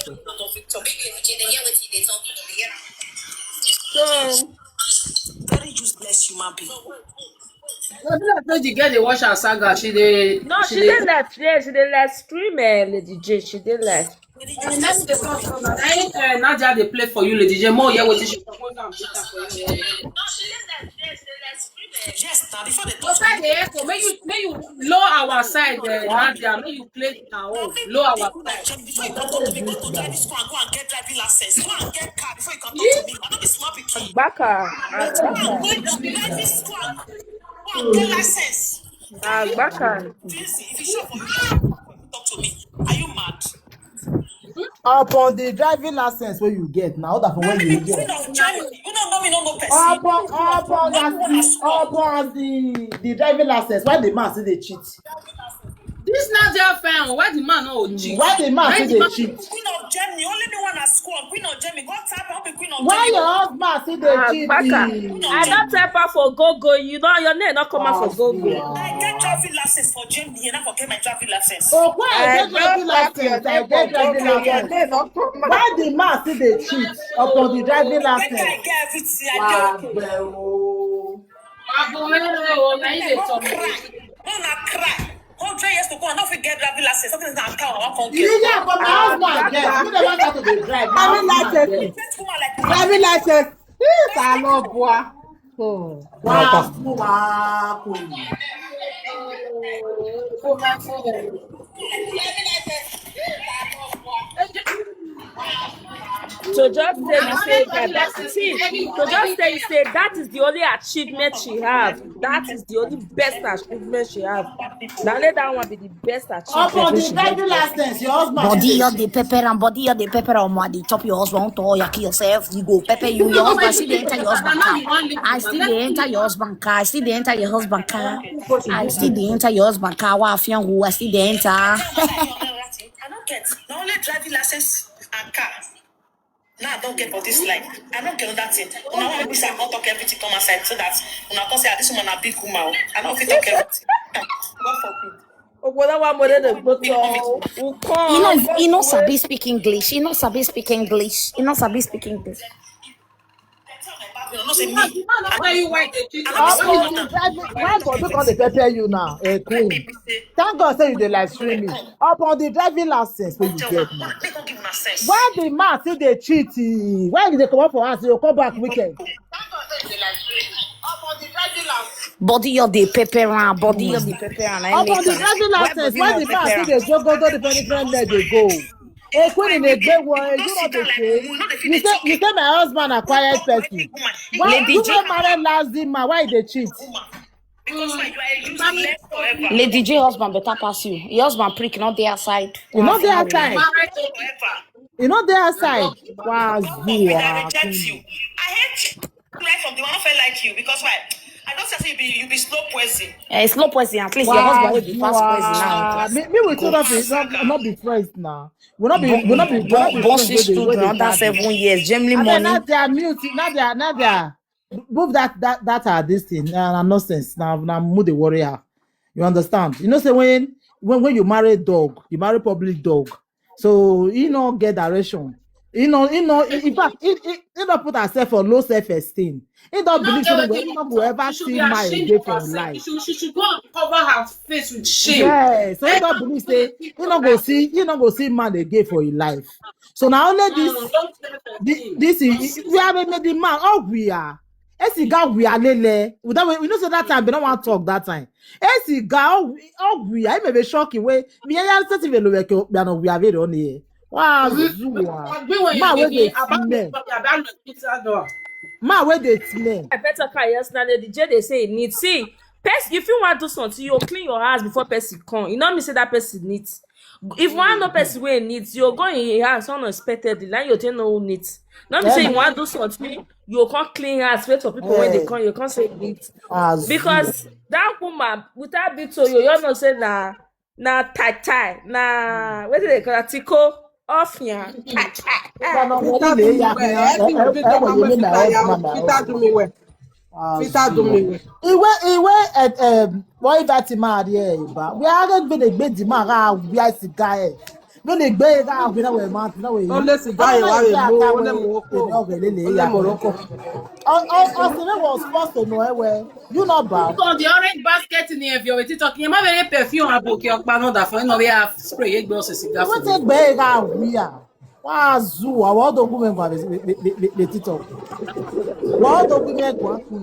First. So Very useless human being. I feel like when you get the watch and saga, she dey. No, she dey left. Yeah, she dey live stream, eh, Lady J. She dey live. And that's the song. I uh, Nadia they play for you, Lady J. More yeah, what is she? Yes, now before they Your side dey echo. May you may you low our side, uh, Nadia. May you play our own. Low our side. Before you go to go to driving school and go and get driving license, go and get car before you can talk to me. I don't be small pikin. Baka. Go and go to driving school and go and get license. Ah, Baka. This if you show for you. Talk to me. Are you mad? Upon the driving license wey you get na, order for where you get. Queen of Germany. You don't know me, no, no person. Upon, upon, as the, upon as the, the driving license, why the man still dey cheat? This na their fine. Why the man no cheat? Why the man still dey cheat? Queen of Germany. Only me one at school. Queen of Germany. God tap, I'll be queen of Why Germany. Your husband still dey cheat? Baka, I don tell her for go go. You know your name not come out for go go. I get driving license for Germany. You never get my driving license. Oh, why I get driving license? I get driving license. Why the man still dey cheat upon the driving license? I get everything. I get okay. Agbomero o, na you dey talk. No, na cry. Hundred years to go, I no fit get driving license. Something na car, I wan come You get. Yeah, but my husband get. You never start to dey drive. My Driving husband license. Get. This woman like Driving license. Yes, I love boy. Oh. Wow, wow, queen. To just say you say that, that see, to just say you say that is the only achievement she have. That is the only best achievement she have. Now let that one be the best Upon achievement. the She driving have. License, your husband. Body Dey you the pepper and body you the pepper on my the top your husband to you kill yourself. You go pepper you, your husband still dey enter your husband car. I still dey enter your husband car. I still dey enter your husband car. I still dey enter your husband car. Wa fian wu, I still dey enter. I don't get. Na only driving license and car. Now I don't get for this life. I don't get that thing. Una want me say I come talk everything come outside so that una come say, "Ah, this woman a big woman." I don't fit talk everything. God forbid. Ogbona wa mo dey dey gbotọ. Ukon. He no, he no sabi speak English. He no sabi speak English. He no sabi speak English. Una know say me. Why you why they cheat? How is the driving? Why God do come dey pepper you now, eh, queen? Thank God say you dey live streaming. Upon the driving license wey you get now. Make God give una sense. Why the man still dey cheat? Why you dey comot for house? You come back weekend. Body you the pepper and body you the pepper and I Upon the driving license, why the man still dey go go go different different leg dey go? Ekuni dey gbé wọ, you no dey pay. You say, you say my husband na quiet person. Why Lady you J- wey marry last man? Why you dey cheat? Because why you are a useless forever. Lady J husband better pass you. Your husband prick not there outside. You no dey outside. Forever. You no dey outside. Wow, I reject you. I hate you. Like from the one I feel like you because why? I don't say you be you be slow poison. Eh, slow poison. At least your husband will be fast poison now. Me, me we too not be not, not be friends now. We not be we not be we not be Bon friends wey dey- wey dey under chat. Seven years. Germany And then now money. They are mute. Now they are now they are move that that that are this thing. Na na nonsense. Now now mood dey worry her. You understand? You know say when when when you marry dog, you marry public dog. So he no get direction. He no he no in fact he he, he no put herself for low self esteem. He don't believe say he no go ever see man again for his life. She should, she should go and cover her face with shame. Yeah, so he don't believe say he no go see he no go see man again for his life. So now only this Mm, don't tell her this, thing. This is we have made the man all we are. Esi ga we are lele. We don't we know say that time they don't want to talk that time. Esi ga all we are. He may be shocking way. Me ya se ti velo we ke we are not we are very on here. Wow, zuwa. Be when Ma you wey dey dey smell. About the pizza door. Ma wey dey smell. I better car yesterday. The J dey say it needs. See, person, if you want to do something, you clean your house before person come. You know me say that person needs. If one no person wey needs, you go in your house unexpectedly. Now you take no need. Not me say you want to do something, you can't clean house. Wait for people when they come, you can't say it needs. As Because that woman without be to you, you know say na na tai tai na what do they call that? Tiko off ya. Peter do me well. Every Peter do me well. Peter do me well. Peter do me well. Iwe iwe eh, um, why that man there? Ba we are going to be the man. We are the guy. Gbé lè gbé ra àgbẹ̀ náà wẹ̀ máa ti náà wẹ̀ yìí. Ó lé sìgá ìwà rẹ̀ mú, ó lé Morocco. Èmi ọ̀gẹ̀ lélẹ̀ Ó lé yà. Morocco. Ọ̀sìn rẹ̀ wọ̀ sponsor nù ẹ̀ wẹ̀. You know ba. Look on the orange basket in here. If you were talking, you might be perfume and book your panel that for no we have spray. You go see cigar. Wọ́n ti gbé ra àwíyà. Wọ́n á zu àwọn ọ̀dọ́gún mẹ́gbàá lè títọ̀. Wọ́n ọ̀dọ́gún mẹ́gbàá kù.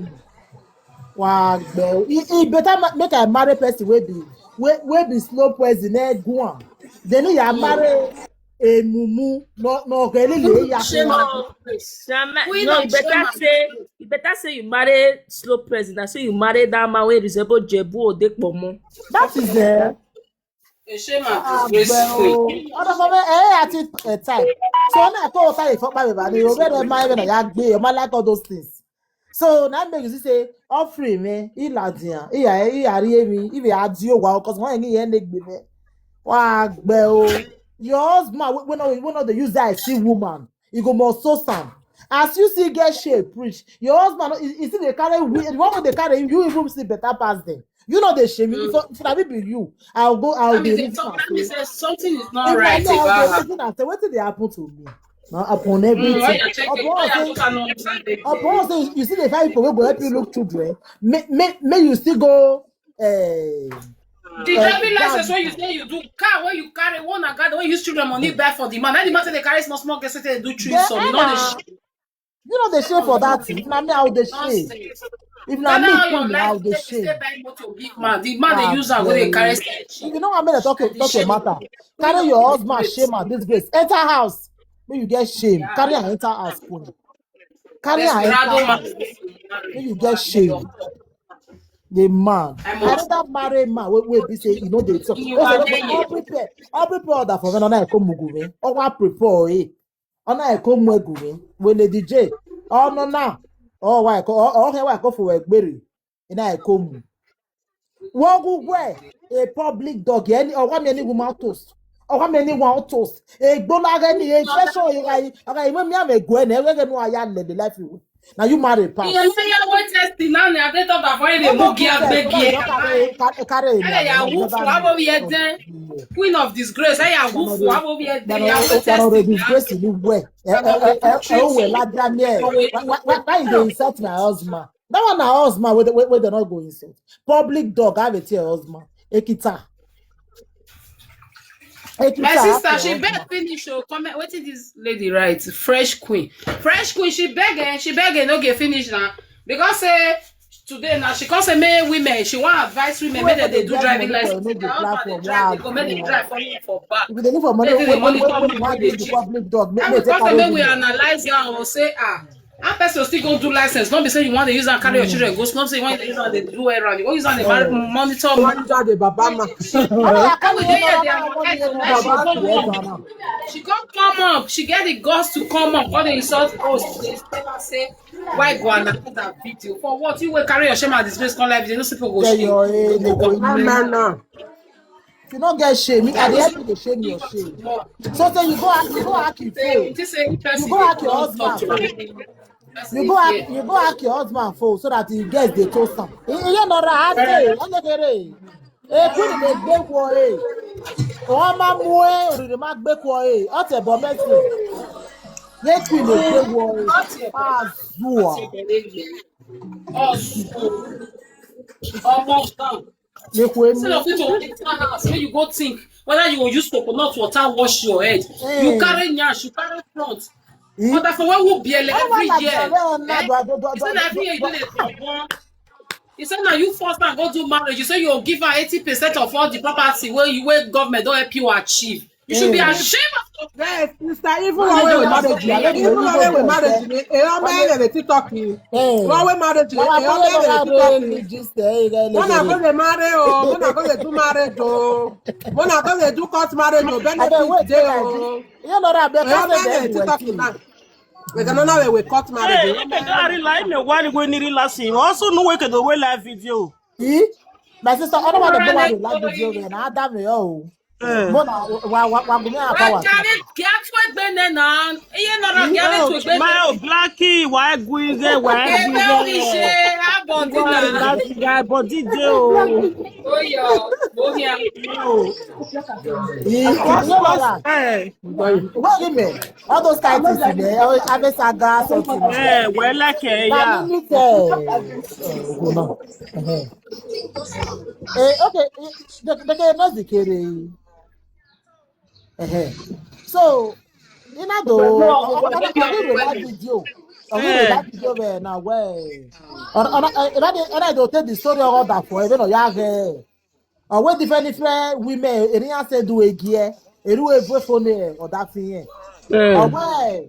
Wọ́n á gbẹ. E e better ma- make I marry person wey be wey wey be slow poison ẹ̀ gùn am. Then you are marry emumu no no ọ̀gẹ̀ lélẹ̀ yà. Shame on this. Shame- Queen No, of you better shame. Say you better say you marry slow president. So you marry that man wey resemble Jebu Odepomo. That is there. A shame and disgrace queen. Other for me, eh, I think a type. So now I call time for my baby. You better my baby, I agree. I like all those things. So now make you say offering me, he la dia, he a he a re me, if he a dio wa, cause one he ain't make me. Wa gbe o. Your husband, we we know we know they use that see woman. You go more so some. As you see get shape preach, your husband is is still dey carry we- the one wey dey carry him, you even see better pass them. You know they shame you. If if na me be you, I'll go. I'll I be mean, reason some am people say say something is not if na right me, I'll be about her. Reason am say wetin dey happen to me. Na upon Mm, why everything. you checking? Upon Why you say look at all this thing? upon say you see the five people wey go help you look children. May may may you still go. Eh, The eh, driving license down. When you say you do car when you carry one and car when you use children money buy for the man. That the man say they carry small small girls say they do three Yeah, some. You eh, know they na. You know they shame for that thing. If na me, I would dey shame. Nonsense. If na Gather me, all your come, I life. would dey Take you stay shame. Buy motor give man. The man they Ah, use am go they carry well, side if chick. you know what I mean, talk All the talk your shame. Matter. Queen Carry of your husband disgrace. Shame and disgrace. Enter house. May you get shame. Yeah. Carry and enter house, queen. Carry and enter Desperado man. House. May you get shame. The man. I I must. Rather marry man. Wait, wait, be say you know the so. You Oh, are so there. All prepare. All prepare order for me. Ona e come mugu me. Oh, what prepare? Eh? Ona e come mugu me. When the D J. Oh no na. Oh why? Oh oh why? Go for work, berry. Ina e come. Wogu we a public dog. Any or what many woman toast. Or what many one toast. A go like any a special. Okay, when me am a go and every no I am the life you. Now you marry pass. Iye mẹ́yà wọ́n tẹ̀sí náà ni adétọ́gbà fún èdè mú kí agbẹ́gi ẹ̀. Ẹ yà wú fún abóbi ẹ̀dẹ́. Queen of disgrace, ẹ yà wú fún abóbi ẹ̀dẹ́. Yà wọ́n tẹ̀sí náà. Disgrace ni wẹ̀. Ẹ ẹ ẹ ẹ ẹ wẹ̀ ládàá mi ẹ̀. Why why why you dey insult my husband? That one na husband wey wey wey dem no go insult. Public dog, I dey tell husband. Ekita. My sister, she beg finish o. Comment wetin this lady write. Fresh queen. Fresh queen, she beg eh, she beg eh, no get finish now. Because say today now she come say make women, she wan advise women make dem dey do driving license. Make their husband dey drive, dey go make dem drive for me for back. If you dey look for money, Make dem dey monitor women wey dey cheat. Public dog. Make dem take carry make we analyze am o say ah, how person still go do license? No be say you wan dey use am carry your children go school. No be say you wan dey use am dey do errand. You wan use am dey mar- monitor. Monitor the baba ma. How we dey here dey analyze the life she come up. She come come up. She get the guts to come up. All the insult us. She dey tell us say why go analyze that video for what? You wey carry your shame and disgrace come live video. No say people go shame. Mama na. If you no get shame, make I dey help you dey shame your shame. So say you go ask, you go ask you fail. You go ask your husband fail. You go ask, you go ask your husband fail so that he gets the toast am. Iye nọrọ ase, ọlẹgẹrẹ. Ekiri le gbe wo e. Wọ́n máa mú ẹ, òrìrì máa gbé kọ ẹ. Ọ̀tẹ̀ bọ̀ mẹ́sì. Ekiri le gbe wo e. Azua. Almost down. Instead of you to enter house, when you go think whether you go use coconut water wash your head, you carry nyash, you carry front. But that's why we be every year. Eh? You say na every year you do dey come. You say na you first time go do marriage. You say you go give her eighty percent of all the property wey you wey government don help you achieve. You should be ashamed of yourself. Yes, sister, even one way we marriage, even one way we marriage, eh, how many dey TikTok? One way marriage, eh, how many dey TikTok? When I go dey marry o, when I go dey do marriage o, when I go dey do court marriage o, benefit dey o. Eh, how many dey TikTok now? Like another way we court marriage. Hey, if you don't realize me, why you go need last thing? Also, no way can do way live video. Eh? My sister, I don't want to go on live video. Then I damn you. Mona, wa wa wa gumi a power. Gari ki a tún ẹgbẹ́ náà náà. Iye nọrọ gari tún ẹgbẹ́ náà. Ma o blackie wa gui ge wa gui ge. Ebe o ise abọdi na. Blackie guy body dey o. Oyo, oya. Iye nọrọ. Eh. What do you mean? All those titles in there, oh, have a saga something. Eh, well, like eh, yeah. Eh, okay, the the the no zikere. Eh. So, you know, though, I really like video. I really like video where now where. And and I and I and I don't take the story of that for even yeah. Or what different different women in here say do a gear. Eru evo phone or that thing. Or where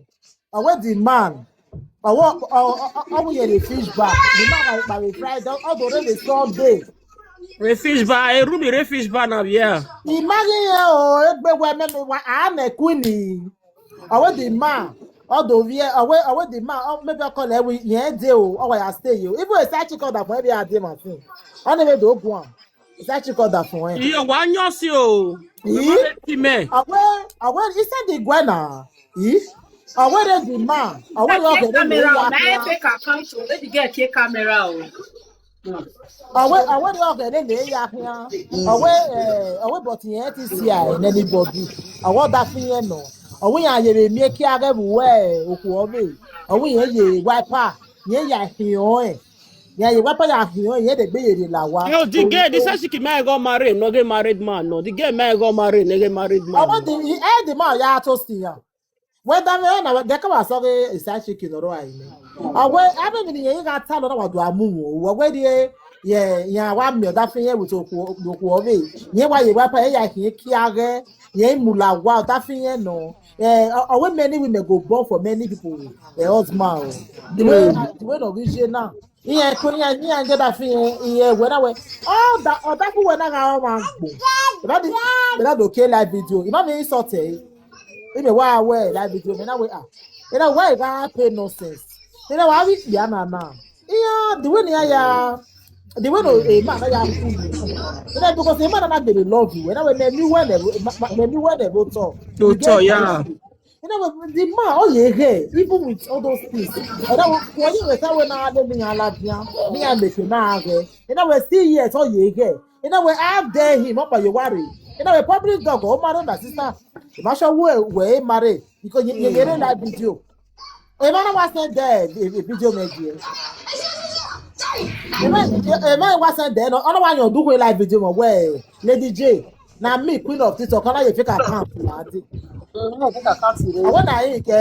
or where the man. Or what or what you the fish back. The man like by Friday or the Sunday. Refish bar, a room in refish bar now, yeah. Imagine o, egbe we me me wa a me queen. Awe the man, all the vie, awe awe the man, oh, maybe I call every yeah day o, oh I stay you. Even a side chick order for every day my thing. I never do go on. A side chick order for him. Iyo wa nyo si o. Yi? Ti me. Awe awe inside the guena. Yi? Awe the man. Awe the Take okay. Camera o, na fake account o, let the girl take camera o. Awe awe the okay le le ya hia. Awe eh awe but yẹn ti si ai anybody. Awe da fin yẹn no. Awe ya ye be mi ki age bu we oku obe. Awe yẹn ye wiper. Yẹn ya hin o e. Ya ye wiper ya hin o yẹn de gbe ye de la wa. Yo, the girl, this is she may go marry, no get married man, no. The girl may go marry, no get married man. Awe the eh the man ya to si ya. Whether me na de ka wa so ge a side chick in oro ai ni. Awe abe mi ni yẹn ga ta lo na wa do amu wo. Awe the ye ya wa mi da fin yẹn with oku oku obe. Yẹn wa ye wiper ya hin ki age. Yẹn mu la wa da fin yẹn no. Eh, awe many women go born for many people. The husband. O. The way the way no reach now. Iye ko ni ni ande da fin iye we na we. Oh da o da ku we na ga o ma gbo. Ba di ba da do ke live video. Ima mi insult e. Ime wa we live video me na we ah. Ina we ga pay nonsense. Ina wa wi ya na na. Iya the way ni ya the way no e ma na ya ku. Ina because e ma na na dey love you. Ina we me mi we na me mi we na go talk. Go talk, yeah. You know, the man, oh yeah, yeah, even with all those things. And I will, when you say when I let me allow you, me I make you now, okay. You know, we see yes, oh yeah, yeah. You know, we have there him up by your worry. You know, a public dog, oh my my sister. If I show where where marry because you you get that video. A man was sent there, a video made you. A man was sent there. No, I don't want you to do live video. Where Lady J. Na me, queen of TikTok. Can I fake account? I want to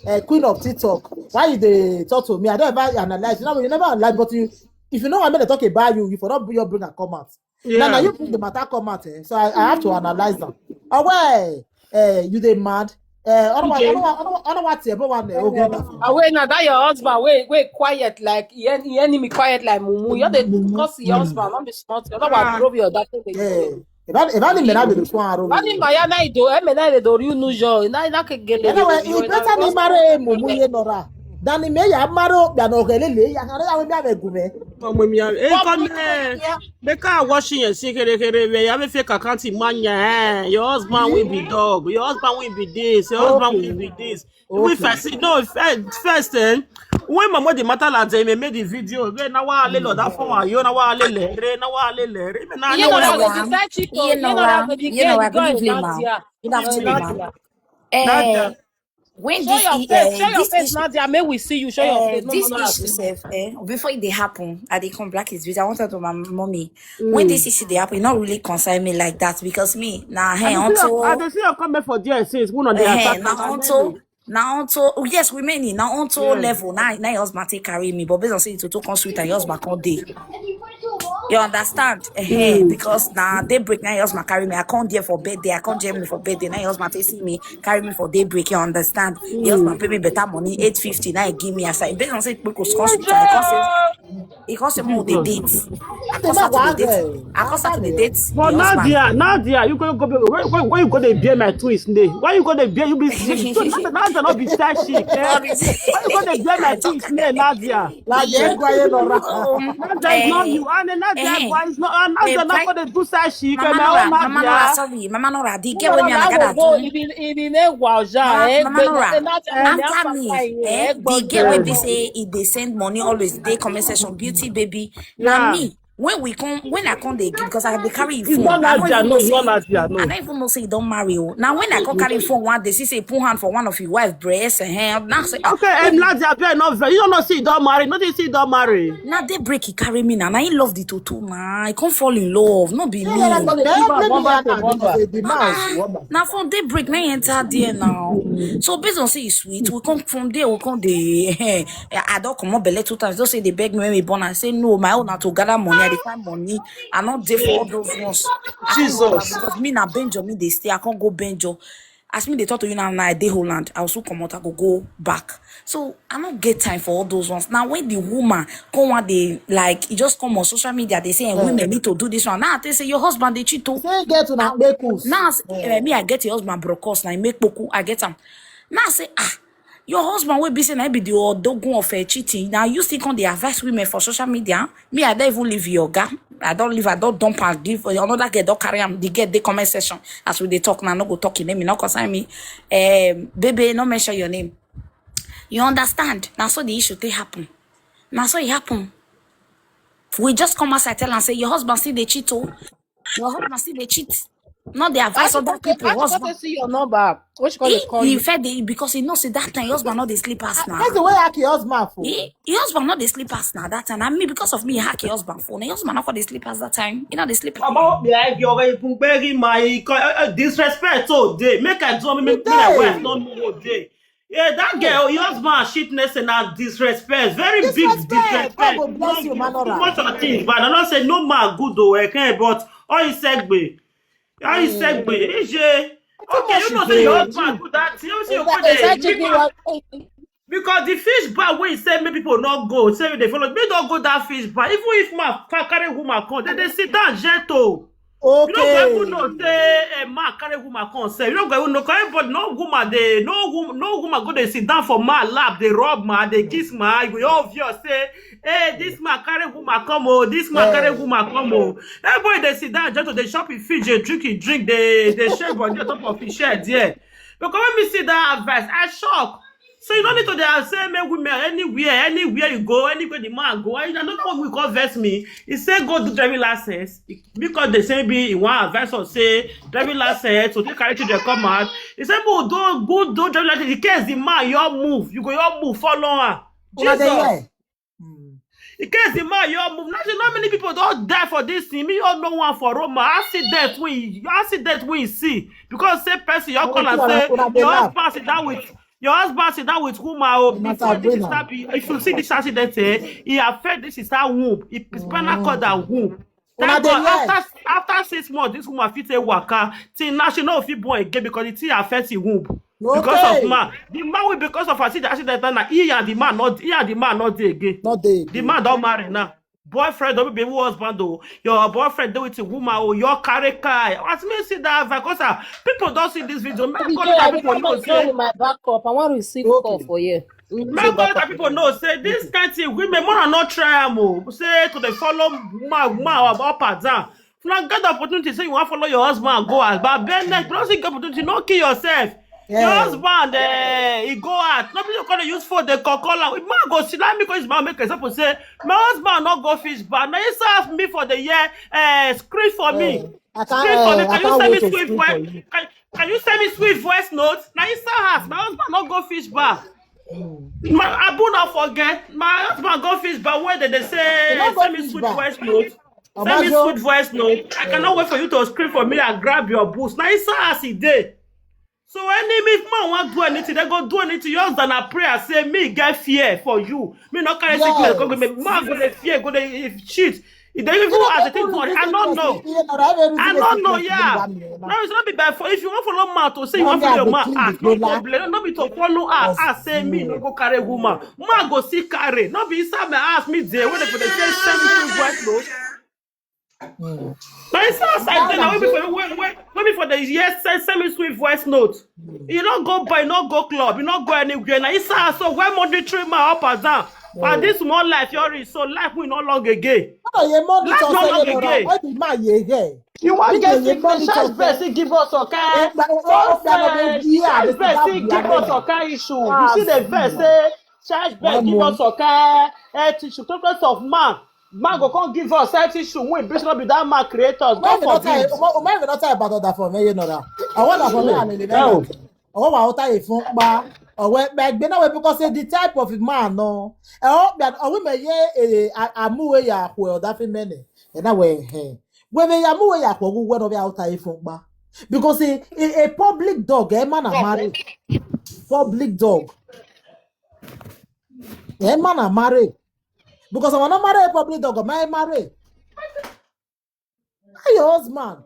uh, uh, queen of TikTok. Why you dey talk to me? I don't ever analyze. You know, you never analyze, but you if you know what I mean, talk about you, you for not you bring a comment. Yeah. Now, now you bring the matter comment, eh? So I, I have to analyze them. Oh well, uh, you dey mad. Uh, I don't want, I don't want, I don't want, I don't want to ever want to okay. Awe na that your husband, wait, wait, quiet like he en- he enemy quiet like mumu. You dey cause your husband, not be smart. You know what drove your that thing. Yeah. If I if I didn't mean I be the one. Wani maya na ido, e me na ido you know yo. Na na ke gele. Anyway, it better ni marry mumu ye nora. Than he may ya marry up than okay le ya can I me gume. Ọmọ mi, eh, come here. Make her washing and see kere kere. We have a fake account in man. Eh. Your husband will be dog. Your husband will be this. Your husband will be this. We first no first, first eh. When mama the matter like they may make the video. Re na wa le lo that phone wa yo na wa le le re na wa le le re me na You no know wa. What the side chick? You know what? You know what? Good evening, ma'am. Good afternoon, ma'am. Eh, Nadia. When Show this your is face, uh, show your this face, issue, Nadia. May we see you. Show your uh, face. No, this no, no, issue no. Self, eh, before they happen, I dey come black is I wanted to my mommy. When this issue they happen, it not really concern me like that because me now hey I dey see your, I until dey see your comment for there since one of the eh, attack. now until now until oh, yes we many now until level now now your husband take carry me but based on say it to come sweet and your husband come dey. You understand? Eh, because now daybreak now your husband carry me. I can't there for birthday. I can't join me for birthday. Now your husband take see me, carry me for daybreak. You understand? Your husband pay me better money, eight fifty. Now he give me aside. Based on say people come sweet and he come say he come say more the date. I come start to the date. I come start to the date. But Your husband. Nadia, Nadia, you gonna go be where, where, where you gonna bear my twins name? Why you gonna bear you be you, you, Nadia, Nadia not be shy chick, eh? Sorry. Why you gonna bear my twins name, Nadia? Like yeah, go ahead, Nora. Oh, Nadia is not eh, you, and Nadia eh. Nadia is not, and Nadia Eh, not fi- gonna do shy chick, Mama eh, my Nora, own Mama Nora, Nadia. Sorry, Mama Nora, the girl wey me and I gather Go do. ibi ibi ne wa ja. Mama, Eh, Mama Nora, eh, Nadia, Nadia, after me, Nadia, eh, eh, the girl wey be say if they send money always they comment section beauty baby. Now Yeah. Me when we come when I come they give because I dey carry him It's phone. not I don't Nadia, even no, know it's not say Nadia, no. I don't even know say he don't marry. Oh. Now when I come carry him phone one day, see say he put hand for one of his wife breast and hand. Now say ah, Okay, um, Nadia, bear not very. You don't know see don't marry. Nothing see don't marry. Now they break he carry me now. Now he love the toto now. I can't fall in love. No be me. Bẹ́ẹ̀ ni ìyá náà ní ṣe the mouse wọ́n mọ̀. Now from daybreak now he enter there now. So based on say it's sweet, we come from there, we come the I don't come up belle two times. Don't say they beg me when we born. I say no, my own na to gather money. I dey find money. I not there for all those ones. I can't go back Jesus. Because me na Benjo, me they stay. I can't go Benjo. As me dey talk to you now, now I dey Holland. I also come out, I go go back. So I no get time for all those ones. Now when the woman come one day, like, e just come on social media, they say, eh, women need to do this one. Now they say your husband dey cheat o. Say get una make us. Now I say, eh, me I get your husband brokos, now I make poku, I get am. Now I say, ah, your husband will be saying I be the odogun of uh, cheating. Now you still come dey advise women for social media. Me, I don't even leave your guy. I don't leave. I don't dump and give another girl. Don't carry am. The girl dey comment section as we dey talk now. No go talk in name. No concern me. Um, baby, no mention your name. You understand? Now so the issue they happen. Now so it happen. We just come outside tell and say your husband still dey cheat o. Your husband still dey cheat. Not the advice of that people. Husband. See your number. What you call it? Call He fed the because he knows that time your husband not dey sleep us now. That's the way I your husband for. He, your husband not dey sleep us now that time. I mean because of me, he hack your husband phone. Your husband not for dey sleep us that time. He not dey sleep. About the life you're going to bury my uh, uh, disrespect. So they make a draw me make my wife not know what day. Yeah, that girl, your husband shitness and that disrespect. Very big disrespect. God will bless you, man. Too much of things, but I don't say no man good though. Okay, but all you segue, all you segue, is okay. You know say your husband do that. You know say you put the because the fish bar wey say make people no go, say they follow me, don't go that fish bar. Even if man carry woman come, they they sit down gentle. Okay. You no go even know say a man carry woman come sef. You no go even know, cause everybody, no woman dey, no woman, no woman go dey sit down for man lap, dey rub man, dey kiss man. You go obvious say, hey, this man carry woman come o, this man carry woman come o. Everybody dey sit down just to dey chop him fish, dey drink him drink, dey dey shake body on top of him shed there. Because when me see that advice, I shock. So you don't need to dey say make women anywhere, anywhere you go, anywhere the man go. I don't know what we call vex me. He say go do driving license because they say be he want advice or say driving license so they carry children come out. He say go do go do driving license in case the man your move, you go your move follow her. Jesus. In case the man your move, not not many people don't die for this thing. Me all no one for Roma accident we accident we see because say person your call and say your husband sit down with your husband sit down with woman o before this is start be if you see this accident eh e affect this is her womb e spinal cord and womb. Thank God after after six months this woman fit take waka till now she no fit born again because the thing affect the womb. Because of man the man will because of accident accident na he and the man not he and the man not dey again. Not dey again. The man don marry now. Boyfriend don't be who husband though. Your boyfriend do it to woman or your carry car. As me see that because uh, people don't see this video. Make God let people know say my backup. I want to receive call for you. Make God let people know say this kind thing women more not try am o. Say to dey follow man man up and down. If you get the opportunity say you want follow your husband and go out, but bend neck, don't see get opportunity, no kill yourself. Your husband eh, he go out. No be you gonna use phone dey call call am. If man go sit down me go use my make example say my husband no go fish bar. Na him serve me for the year eh, screen for me. Screen for me. Can you send me sweet voice? Can, can you send me sweet voice note? Na him serve us. My husband no go fish bar. My Abu no forget. My husband go fish bar. Where did they say send me sweet voice note? Send me sweet voice note. I cannot wait for you to scream for me and grab your boots. Na him serve us he dey. So enemy if man wan do anything, they go do anything. Yours than a prayer say me get fear for you. Me not carry sickness. Go me man go dey fear go dey if shit. If they even as a thing for I don't know. I don't know. Yeah. No, it's not be bad for if you want follow man to say you want follow your man act no problem. No be to follow her act say me no go carry woman. Man go see carry. No be inside my ass me there when they go dey say send me to work no. Na inside outside there na wey be for wey wey wey be for the year send send me sweet voice note. You no go bar, you no go club, you no go anywhere. Na inside house so where money three man up and down. And this small life you reach so life we no long again. Life no long again. You wan get sick na charge person give us oka. Charge person give us oka issue. You see the verse say charge person give us oka health issue. Talk less of man. Man go come give us health issue wey be say no be that man create us. God forbid. Umar even not talk about that for me, you know that. I want that for me and the ọwọ́ wa ọ̀tá yìí fún pa ọ̀wẹ́ ẹgbẹ́ náà wẹ̀ because the type of man náà ẹ̀ ọ́ bí ọ̀wẹ́ mẹ̀ yẹ àmúwẹ̀ yà àpò ọ̀dà fi mẹ́nẹ̀ ẹ̀ náà wẹ̀ ẹ̀ wẹ̀ mẹ̀ yà àmúwẹ̀ yà àpò ọ̀wẹ́ náà bí ọ̀tá yìí fún pa because a, a, a public dog ẹ̀ má nà marry public dog ẹ̀ má nà marry because àwọn náà marry a public dog ẹ̀ má marry. How your husband?